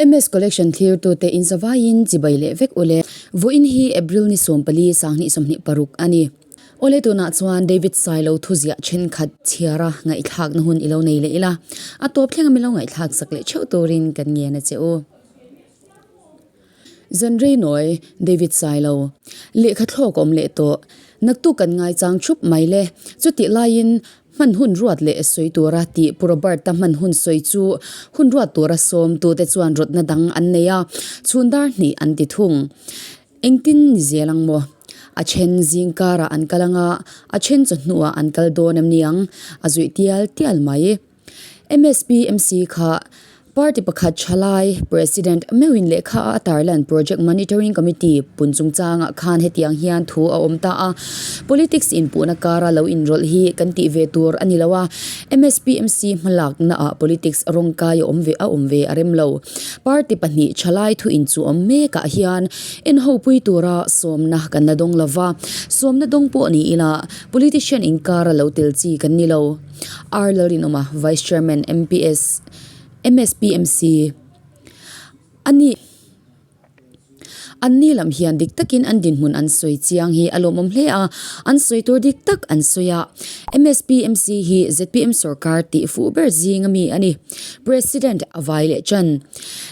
MS Collection thlirtute inzavaiin chibai leh vek ule. Vawiin hi April ni 14 2026 a ni. Awle tunah chuan David Sailo thuziah thenkhat chhiara ngaihthlakna hun i lo nei leh ila, a tawp thleng a mi lo ngaihthlak sak leh theuh turin kan ngen a che u. Zanrei nawi, David Sailo, lehkha thlawk a awm leh tawh. Naktuk kan ngaichang thup mai le. Chutih laiin hman hun ruat leh sawi tura tih Pu Robert-a hman hun sawi chu hun ruat tura sawmtute chuan rawtna dang an nei a, chhun dar hnih an ti thung. Engtin ni zel ang maw? A then zing karah an kal ang a, a then chawhnuah an kal dawn em ni ang? A zuih tial tial mai. MSPMC kha party pakhat thalai President meuhin lehkha a tarlan Project Monitoring Committee pun chungchangah khan hetiang hian thu a awm ta a, Politics inpuhna kara lo inrawlh hi kan tih ve tur a ni lo a, MSPMC hmalaknaah politics rawngkai a awm ve a awm ve a rem lo. Party pahnih thalai thu inchuh awm mekah hian enhopui tura sawmna kan la dawng lova, sawmna dawng pawh ni ila politician inkara lo tel chi kan ni lo. R Lalrinawma, Vice Chairman, MPS, MSPMC, a ni. Anni lam hian dik takin an dinhmun an sawi chiang hi a lawmawm hle a, an sawi tur dik tak an sawi a. MSPMC hi zpm sorkar tih fuh ber zing a mi a ni. President a vai leh ṭan.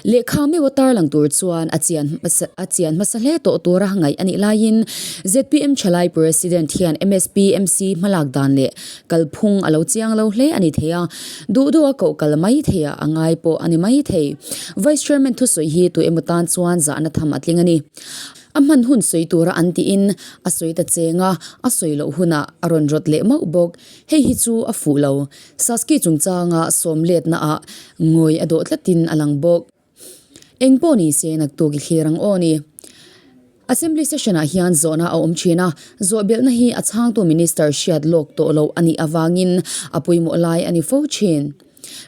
Lehkha meuh a tarlang tur chuan a chian hmasa a chian hmasa hle tawh tura ngaih a nih laiin zpm ṭhalai President hian MSPMC hmalak dan leh Kalphung a lo chiang lo hle a ni thei a, duh duh a koh kal mai thei a, a ngai pawh a ni mai thei. Vice Chairman thusawi hi tu emaw tan chuan zahna tham a tling a ni. A hman hun sawi tura an tiin a sawi ta cheng a, a sawi loh hunah a rawn rawt leh mauh bawk. Hei hi chu a fuh lo. Saski chungchanga sawm letna ah ngawi a dawh tlatin a lang bawk. Eng pawh ni se naktuk i thlir ang aw ni. Assembly session ah hian zawhna a awm thin a, zawhbelhna hi a chhangtu minister hriat lawk tawh loh a nih avangin a pawimawh lai a ni fo thin.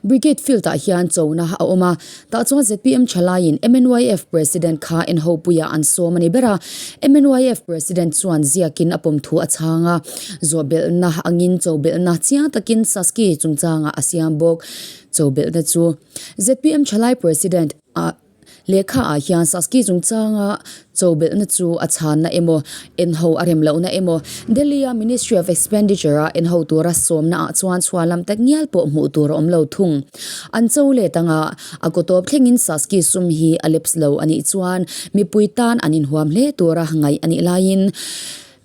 Brigade field ah hian chona a awm a, tah chuan zpm thalaiin MNYF president kha enhopuiah an sawm a ni ber a, MNYF president chuan ziakin a pawm thu a chhang a, zawhbelhna angin chobelhna chiang takin Saski chungchangah a siam bawk. Chobelhna chu. Zpm Thalai President a lehkha ah hian Saski chungchanga chobelhna chu a chhanna emaw, enho a rem lohna emaw, Delhi a Ministry of Expenditure a enho tura sawmna ah chuan chhuah lam tak ngial pawh hmuh tur a awm lo thung. An cho let anga a kaw tawp thlengin Saski sum hi a lapse lo a nih chuan mipui tan an inhuam hle tura ngaih a nih laiin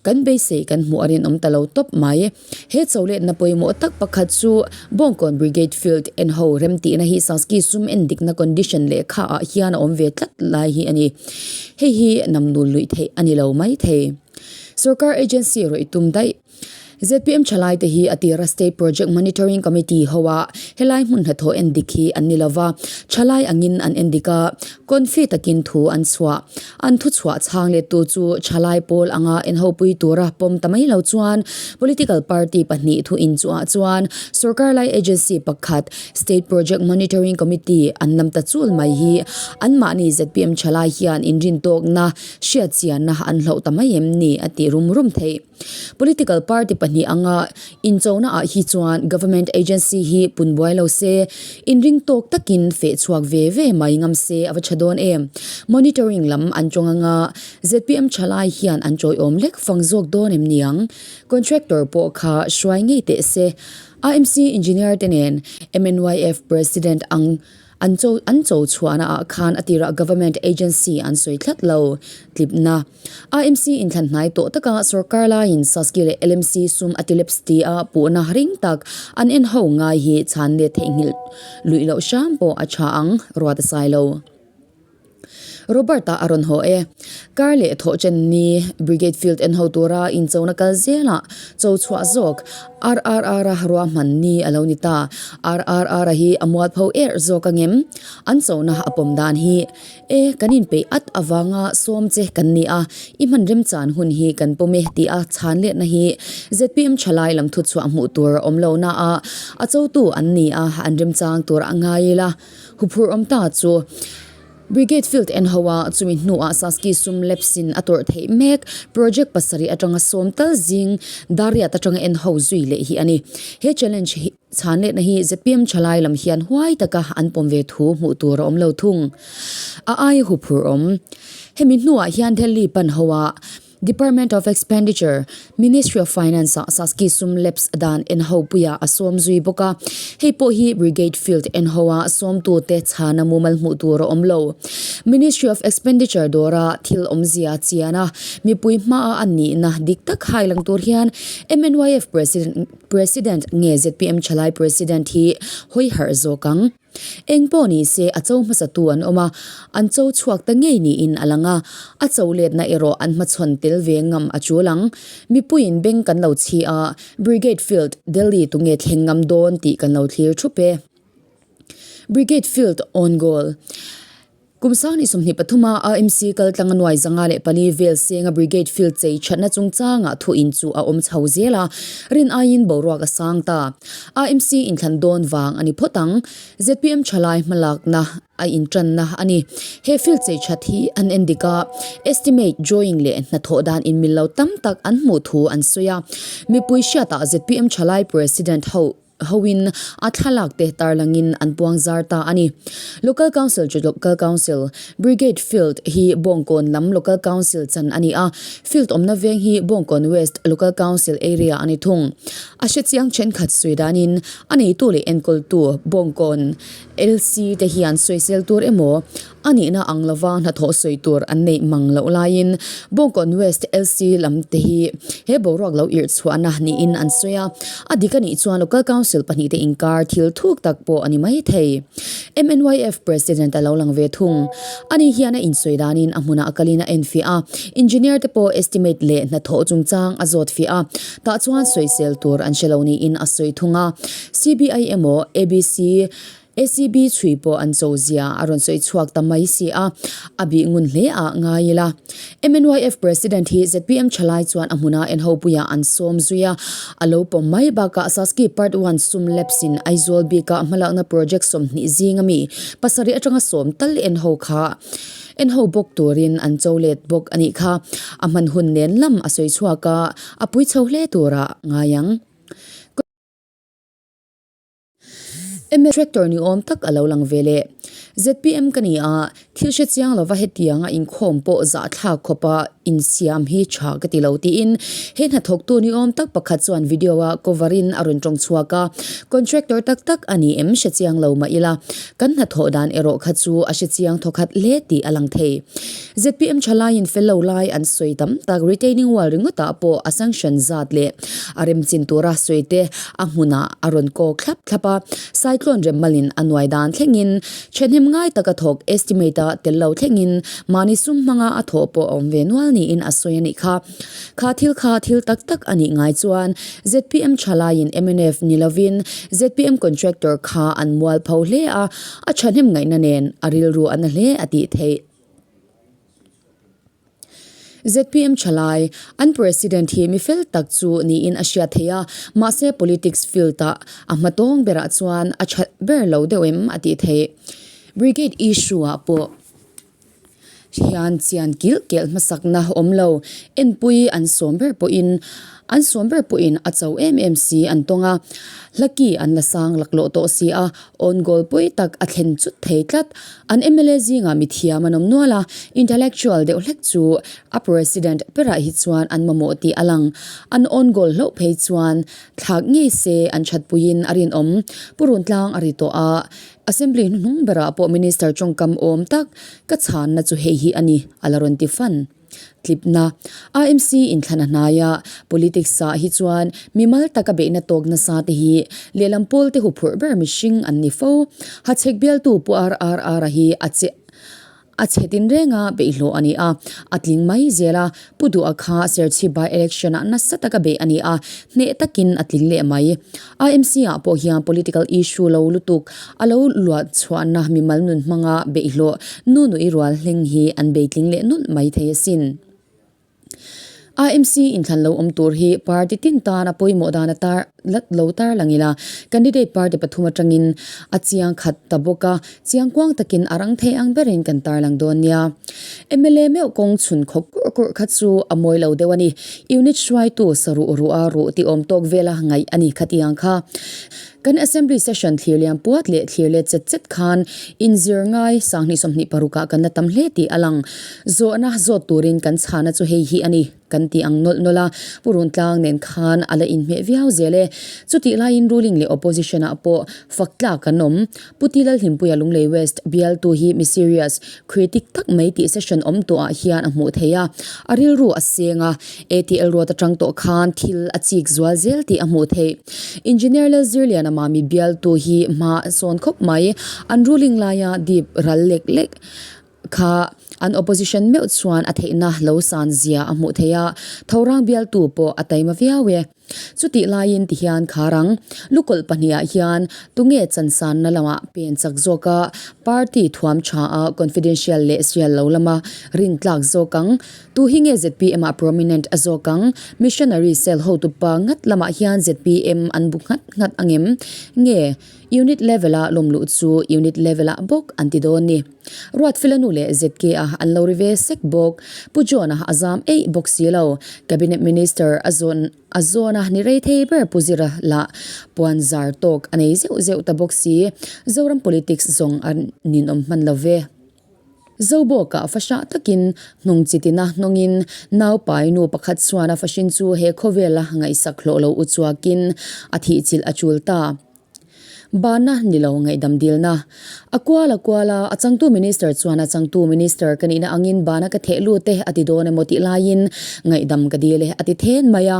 Kan beisei kan hmuh a rinawm ta lo tawp mai. He choletna pawimawh tak pakhat chu Bawngkawn Brigade Field en ho remtihna hi Saski sum en dikna condition lehkha ah hian a awm ve tlat lai hi a ni. Hei hi namnul luih theih a ni lo mai thei. Sorkar agency rawih tum daih. Zpm thalai te hi a tira State Project Monitoring Committee ho ah helai hmun hnathawh en dik hi an ni lova, thalai angin an en dik a, confi takin thu an chhuah. An thuchhuah chhang lettu chu thalai pawl anga enhopui tura pawm ta mai lo chuan political party pahnih thu inchuhah chuan sorkar lai agency pakhat State Project Monitoring Committee an lam ta chul mai hi anmahni zpm thalai hian inrintawkna hriatchianna an hloh ta mai em ni a tih rum rum theih. Political party pahnih anga inchona ah hi chuan government agency hi pun buai lo se, inring tawk takin feh chhuak ve ve mai ngam se a va tha dawn em. Monitoring lam an tawng anga zpm thalai hian an tawiawm lek fang zawk dawn em niang? Contractor pawh kha hruai ngei teh se. AMC engineer te nen MNYF president ang An cho an cho chhuahna ah khan a tirah government agency an sawi tlat lo. Tlipna. AMC inthlan hnai tawh taka sorkar laiin Saski leh LMC sum a tileps ti a puhna ring tak an en ho ngai hi chhan let theihnghilh luih loh hram pawh a tha ang, ruat a sai lo. Robert-a a rawn haw e. Kar leh thawh chen ni Brigade Field en ho tura inchona kal zelah cho chhuah zawk RRR-a ruahman ni a lo ni ta. RRR-a hi a mualpho erh zawk angem? An chona a pawm dan hi e kan inpeih at avanga sawm che kan ni a, i hman remchan hun hi kan pawm e tih a chhan letna hi zpm thalai lam thuchhuah hmuh tur a awm lo na a, a chotu an ni a, an remchang tur a ngai ila. Huphurh awm ta chu. Brigade Field en ho a, chumi hnuah Saski sum lapse-in a tawrh theih mek project pasarih atanga sawm tal zing Dariat atanga en ho zui leh hi a ni. He challenge hi chhan lehna hi zpm thalai lam hian huai taka an pawm ve thu hmuh tur a awm lo thung. A aia huphurh awm. Hemi hnuah hian Delhi pan ho a Department of Expenditure, Ministry of Finance ah Saski sum lapse dan en ho puiah a sawm zui bawk a. Hei pawh hi Brigade Field en ho a sawmtute chhana mumal hmuh tur a awm lo. Ministry of Expenditure dawra thil awmzia chian a, mipui hmaa a nihna dik tak hai lang tur hian MNYF President President nge zpm Thalai President hi hawi harh zawk ang. Eng pawh ni se a cho hmasatu an awm a, an cho chhuak ta ngei niin a lang a, a cho letna erawh an hmachhawn tel ve ngam a tul ang. Mipuiin beng kan lo chhi a, Brigade Field, Delhi tunge thleng ngam dawn tih kan lo thlir thup e. Brigade Field on goal. Kum 2023 a AMC kaltlanga nuai 104 vel senga Brigade Field chei thatna chungchangah thuin chu a awm chho zel a, rin aiin boruak a sang ta. AMC inthlan dawn vang a ni phawt ang. Zpm thalai hmalakna a intanna a ni. He field chei that hi an en dik a, estimate, drawing leh hnathawh dan inmil lo tam tak an hmuh thu an sawi a. Mipui hriatah zpm thalai President ho Hoin a thlalak te tarlangin an puang zar ta a ni. Local Council chu Local Council, Brigade Field hi Bawngkawn lam Local Council chan a ni a, field awmna veng hi Bawngkawn West Local Council area a ni thung. A hrechiang thenkhat sawi danin a neitu leh enkawltu Bawngkawn LC te hian sawisel tur emaw A nihna ang lova hnathawh sawi tur an neih mang loh laiin Bawngkawn West LC lam te hi he boruak lo irh chhuahna niin an sawi a. A dik a nih chuan Local Council pahnihte inkar thil thuk tak pawh a ni mai thei. MNYF President a lo lang ve thung. Ani hian a insawi danin a hmunah a kalin a enfiah a, Engineer te pawh estimate leh hnathawh chungchang a zawt fiah a, tah chuan sawisel tur an hre lo niin a sawi thung a. CBI emaw ABC ACB chhui pawh an cho zia a rawn sawi chhuak ta mai si a, a bih ngun hle ah ngai ila. MNYF President hi zpm thalai chuan a hmuna en hopuiah an sawm zui a, a lo pawm mai bakah Saski Part One sum lapse in Aizawl bika hmalakna project 20 zing ami pasarih atanga sawm tal en ho kha en ho bawk turin an cho let bawk a nih kha. A hman hun nen lam a sawi chhuak a, a pui chho hle turah ngai ang. MLA Tractor ni awm tak a lo lang ve leh. Zpm ka ni a, thil hre chiang lova hetianga inkhawm pawh zahthlak khawpa insiam hi tha ka ti lo tiin he hnathawktu ni awm tak pakhat chuan video a cover in a rawn tawng chhuak a. Contractor tak tak a ni em hre chiang lo mah ila, kan hnathawh dan erawh kha chu a hre chiang thawkhat hle tih a lang thei. Zpm thalaiin fel lo lai an sawi tam tak retaining wall ringawtah pawh a sanction zat leh a remchin tura sawi te a hmunah a rawn kawk thlap thlap a, cyclone remmalin a nuai dan thlengin thahnem ngai taka thawk estimate a tel lo thlengin mahni sum hmanga a thawh pawh a awm ve nual niin a sawi a nih kha. Kha thil kha thil tak tak a nih ngai chuan zpm thalaiin mnf ni lovin zpm contractor kha an mualpho hle a, a thahnem ngaihna nen a rilru a na hle a tih theih. Zpm thalai, an President hi mi fel tak chu niin a hriat theih a, mahse politics field-ah a hmatawng berah chuan a tha ber lo deuh em a tih theih. Brigade issue-ah pawh hian chian kilh kelh hmasakna awm lo, enpui an sawm ber pawhin an sawm ber pawhin a cho em em si an tawng a, hlaki an la sang laklawh tawh si a, Own goal pui tak a thlen chut thei tlat. An mla zingah mithiam an awm nual a, intellectual deuh hlek chu a president berah hi chuan an mamawh tih a lang. An own goal hlauh phei chuan thlak ngei se an thatpuiin a rinawm. Pu Runtlang a ri tawh a, Assembly hnuhnung berah pawh Minister tawngkam awm tak ka chhanna chu hei hi a ni, a la rawn ti fan. Tlipna, AMC inthlan a hnai a, politics ah hi chuan mimal taka beihna tawk nasa te hi lehlam pawl te huphurh ber mihring an ni fo. Hachhek bialtu Pu RRR-a hi a che a chhe tinreng a beihhlawh a ni a, a tling mai zel a, Pu Duha kha Serchhip by election ah nasa taka beih a ni a, hneh takin a tling leh mai. AMC ah pawh hian political issue lo lutuk A lo luah chhuahna mimal nun hmanga beihhlawh nu nui rual hleng hi an beitling leh nulh mai thei asin. AMC inthlan lo awm tur hi party tin tan a pawimawh dan a tar lo tarlang ila, candidate party pathum atangin a chiang khat ta bawk a, chiang kuang takin a rang thei ang berin kan tarlang dawn nia. Mla meuh kawng chhun khawk kurh kurh kha chu a mawi lo deuh a ni. Unit hruaitu saruh ruh a ruh ti awm tawk vela ngaih a ni khatiang kha. Kan Assembly session thlir liam puat leh thlir let chet chet khan inzir ngai sanghnih 26 ah kan la tam hle tih a lang. Zawhna zawt turin kan chhana chu hei hi a ni kan ti ang nawlh nawlh a, Pu Runtlang nen khan a la inhmeh viau zel e. Chutih laiin ruling leh opposition ah pawh fak tlak kan awm. Pu Ti Lalhlimpuia Lunglei West bialtu hi mi serious, critic tak mai tih session awm tawhah hian a hmuh theih a, a rilru a seng a, ATL road atang tawh khan thil a chik zual zel tih a hmuh theih. Engineer Lalzirliana Mami bialtu hi hma a sawn khawp mai, an ruling laia dip ral lek lek kha an opposition meuh chuan a theihna lo san zia a hmuh theih a, Thorang bialtu pawh a taima viau e. Chutih laiin tihian kharang lukawlh pahnihah hian tunge chansanna lamah pen chak zawk a, party thuam tha a confidential leh sial lo lama rintlak zawk ang, tu hi nge zpm ah prominent a zawk ang, missionary cell hotupa ngat lamah hian zpm an bu nghat nghat angem nge unit level a lawmluh chu unit level ah bawk an ti dawn ni. Ruatfela nu leh ZK a an lo ri ve sek bawk. Pu John-a a zam eih bawk si lo. Cabinet Minister a zawn a zawn a ni rei thei ber Pu Zira lah puan zar tawk a nei zeuh zeuh ta bawk si. Zoram politics zawng a ninawm hman lo ve. Zobawkah fahrah takin hnung chitina hnawngin naupai nu pakhat chuan a fahrin chu he khawvela ngaihsak hlawh lo uchuakin a thihchilh a chul ta. Bana ni lo ngaihdam dilna. A kual a kual a, a changtu Minister chuan a changtu Minister ka nihna angin bana ka theh lut e a ti dawn emaw tih laiin ngaihdam ka dil e a ti then mai a.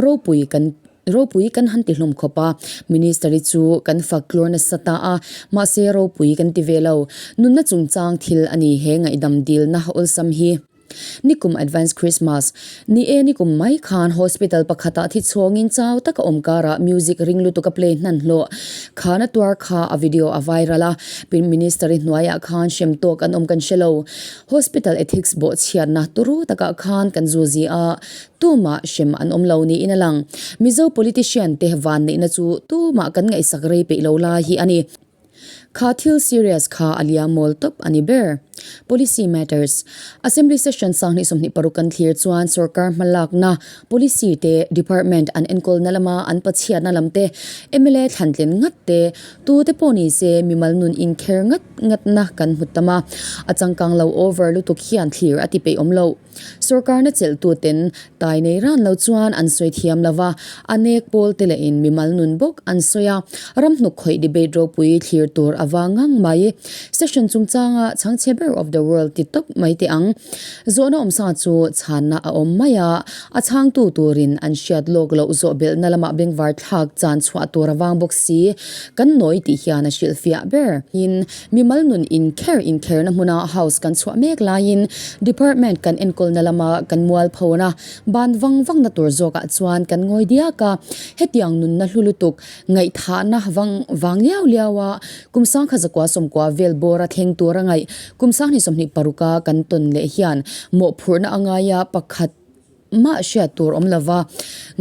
Ropui kan ropui kan han ti hlawm khawp a, Minister hi chu kan fak tlur nasa ta a, mahse ropui kan ti ve lo. Nunna chungchang thil a ni he ngaihdam dilna awlsam hi. Nikum Advance Christmas Ni e nikum mai khan hospital pakhatah thi chhawngin chau taka awm karah music ring lutuk a play hnan hlawh khan a tuar kha a video a viral a, Pin Minister-i hnuaiah khan hrem tawk an awm kan hre lo. Hospital ethics bawhchhiatna turu takah khan kan zu zi a, tumah hrem an awm lo niin a lang. Mizo politician te vanneihna chu tumah kan ngaihsak rei peih lo lai hi a ni. Kha thil serious kha a liam mawl tawp a ni ber. Policy matters. Assembly session 2026 kan thlir chuan sorkar hmalakna, policy te, department an enkawlna lama an pachhiatna lam te, mla thlantlin ngat te, tu te pawh ni se mimal nun inkher ngat ngatna kan hmu tam a. A changkang lo over lutuk hian thlir a ti peih awm loh. Sorkarna chelhtuten tai nei ran lo chuan an sawi thiam lo va, a nek pawl te lehin mimal nun bawk an sawi a, ramhnuk khawih debate ropui thlir tur a vang ngang mai. Session chungchanga chhangchhe ber of the world ti tawp mai teh ang. Zawhna awmsa chu chhanna a awm mai a, a chhangtu turin an hriat lawk loh zawh belhna lamah bengvar thlak chan chhuah tur a vang bawk si. Kan nawi tih hian a hrilhfiah ber. Mimal nun inkher inkherna hmuna house kan chhuah mek laiin department kan enkawlna lama kan mualphona ban vang vangna tur zawkah chuan kan ngawi diak a. Hetiang nunna hlu lutuk ngaihthahna vang vang liau liau a kum sangkha zakua sawmkua vel bawra thleng tura ngaih kum 2026 a kan tawn leh hian mawhphurhna a ngaia pakhat Mah hriat tur awm lova,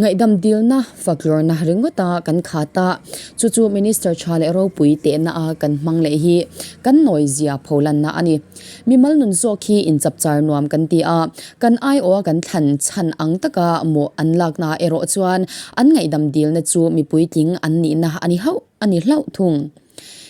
ngaihdam dilna faklawrna ringawta kan khat a, chu chu Minister tha leh ropui tehna a kan hmang leh hi kan nawi zia pholanna a ni. Mimal nun zawk hi inchapchar nuam kan ti a, kan aiawha kan thlan chhan ang taka mawh an lakna erawh chuan an ngaihdam dilna chu mipuitling an nihna a ni hauh a ni hlauh thung.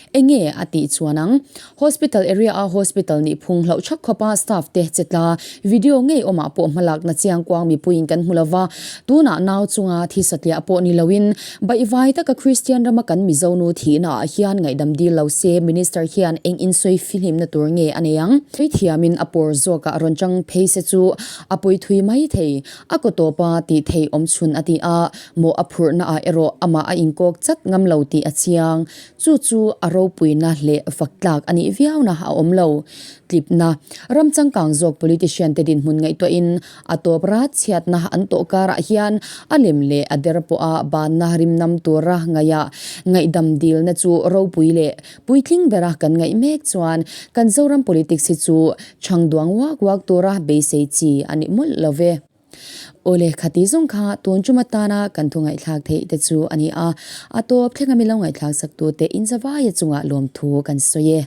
Enge a tih chuan ang? Hospital area a hospital nih phung hlauh thak khawp a staff te che tla video ngei awmah pawh hmalakna chiang kuang mipuiin kan hmu lova, tunah nau chunga thi satliah pawh ni loin baihvai taka Kristian rama kan Mizo nu thihna ah hian ngaihdam dil lo se Minister hian eng insawi fihlimna tur nge a nei ang? Puithiamin a pawr zawkah rawn chang phei se chu a pawi thui mai thei, a kaw tawpa tih thei awm chhun a ti a, Mawh a phurhna ah erawh amah a inkawk chat ngam lo tih a chiang. Chu chu a ropuina leh fak tlak a nih viauna a awm lo. Tlipna, ram changkang zawk politician te dinhmun ngaihtuahin a tawp rat chhiatna an tawh karah hian a lem leh a der pawha banna rimnam tura ngaihah ngaihdam dilna chu ropui leh puitling bera kan ngaih mek chuan kan Zoram politics hi chu chhang duang uak uak tura beisei chi a ni mawlh lo ve. Awle, khati zawng kha tun tum atana kan thu ngaihthlak theih te chu a ni a, a tawp thlenga mi lo ngaihthlak sak tute inzavaia chungah lawmthu kan sawi e.